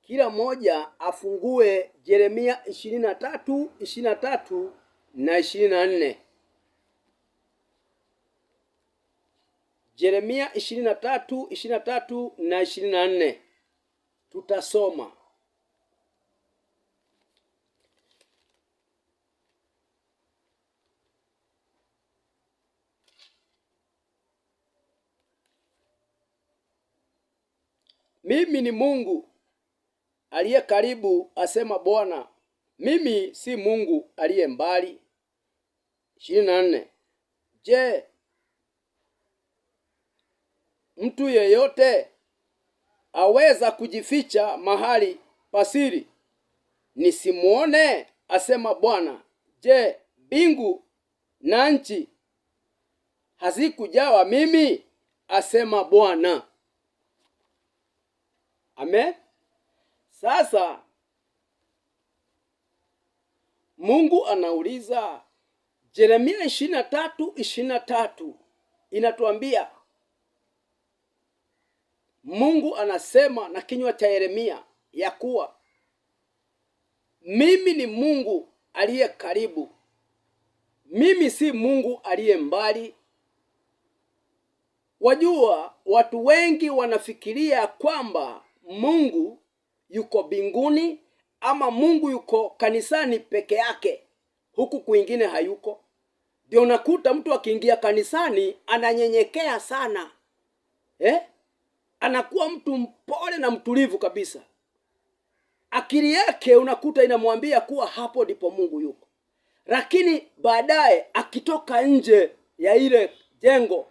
Kila mmoja afungue Yeremia 23 23 na 24. Yeremia 23 23 na 24 tutasoma. Mimi ni Mungu aliye karibu, asema Bwana, mimi si Mungu aliye mbali. 24. Je, mtu yeyote aweza kujificha mahali pasiri nisimuone? Asema Bwana. Je, mbingu na nchi hazikujawa mimi? Asema Bwana. Amen. Sasa Mungu anauliza Yeremia 23:23 inatuambia Mungu anasema na kinywa cha Yeremia ya kuwa mimi ni Mungu aliye karibu, mimi si Mungu aliye mbali. Wajua, watu wengi wanafikiria kwamba Mungu yuko mbinguni ama Mungu yuko kanisani peke yake, huku kwingine hayuko. Ndio unakuta mtu akiingia kanisani ananyenyekea sana, eh? Anakuwa mtu mpole na mtulivu kabisa. Akili yake unakuta inamwambia kuwa hapo ndipo Mungu yuko, lakini baadaye akitoka nje ya ile jengo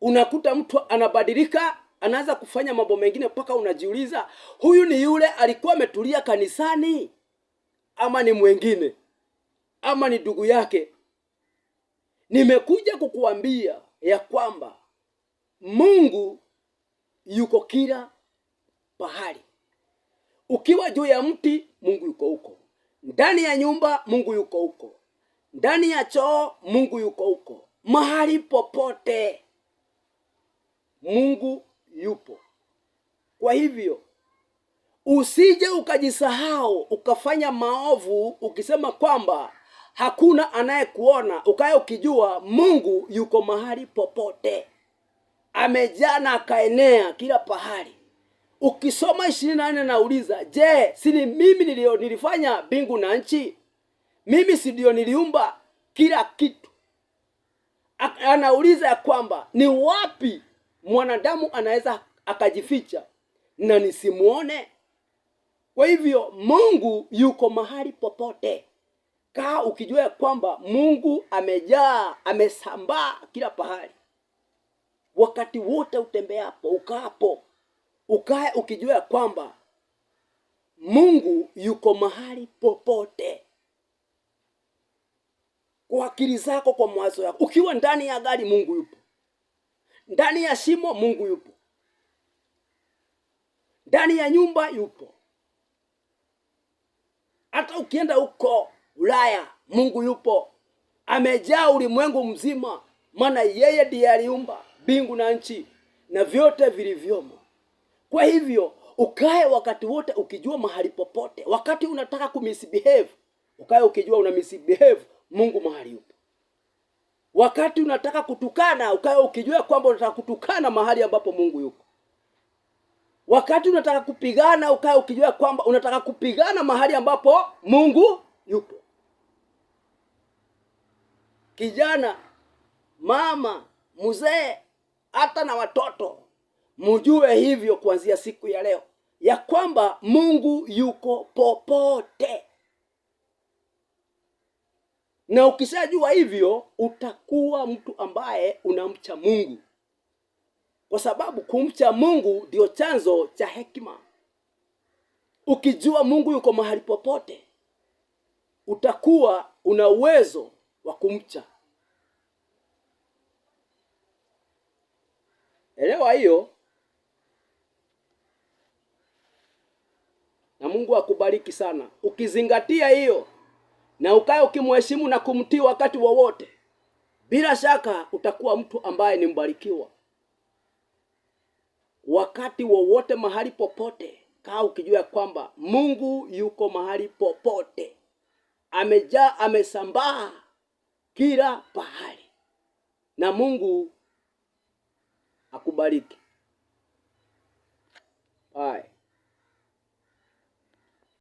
unakuta mtu anabadilika, anaanza kufanya mambo mengine mpaka unajiuliza, huyu ni yule alikuwa ametulia kanisani ama ni mwengine ama ni ndugu yake? Nimekuja kukuambia ya kwamba Mungu yuko kila pahali. Ukiwa juu ya mti, Mungu yuko huko. Ndani ya nyumba, Mungu yuko huko. Ndani ya choo, Mungu yuko huko. Mahali popote Mungu yupo. Kwa hivyo usije ukajisahau ukafanya maovu ukisema kwamba hakuna anayekuona, ukaye ukijua Mungu yuko mahali popote, amejaa na akaenea kila pahali. Ukisoma 24 nauliza, je, si ni mimi nilio nilifanya mbingu na nchi? Mimi si ndio niliumba kila kitu? Anauliza ya kwamba ni wapi mwanadamu anaweza akajificha na nisimuone? Kwa hivyo Mungu yuko mahali popote. Kaa ukijua ya kwamba Mungu amejaa, amesambaa kila pahali. Wakati wote utembeapo, ukaapo, ukae ukijua ya kwamba Mungu yuko mahali popote. Kwa akili zako, kwa mawazo yako, ukiwa ndani ya gari, Mungu yupo. Ndani ya shimo, Mungu yupo. Ndani ya nyumba yupo. Hata ukienda huko Ulaya, Mungu yupo, amejaa ulimwengu mzima, maana yeye ndiye aliumba mbingu na nchi na vyote vilivyomo. Kwa hivyo ukae wakati wote ukijua mahali popote, wakati unataka kumisbehave, ukae ukijua una misbehave, Mungu mahali yupo. Wakati unataka kutukana, ukae ukijua kwamba unataka kutukana mahali ambapo Mungu yuko. Wakati unataka kupigana, ukae ukijua kwamba unataka kupigana mahali ambapo Mungu yupo. Kijana, mama, mzee, hata na watoto, mjue hivyo kuanzia siku ya leo ya kwamba Mungu yuko popote, na ukishajua hivyo utakuwa mtu ambaye unamcha Mungu, kwa sababu kumcha Mungu ndio chanzo cha hekima. Ukijua Mungu yuko mahali popote, utakuwa una uwezo wa kumcha. Elewa hiyo, na Mungu akubariki sana ukizingatia hiyo na ukae ukimheshimu na kumtii wakati wowote, bila shaka utakuwa mtu ambaye ni mbarikiwa wakati wowote, mahali popote. Kaa ukijua kwamba Mungu yuko mahali popote, amejaa, amesambaa kila pahali, na Mungu akubariki.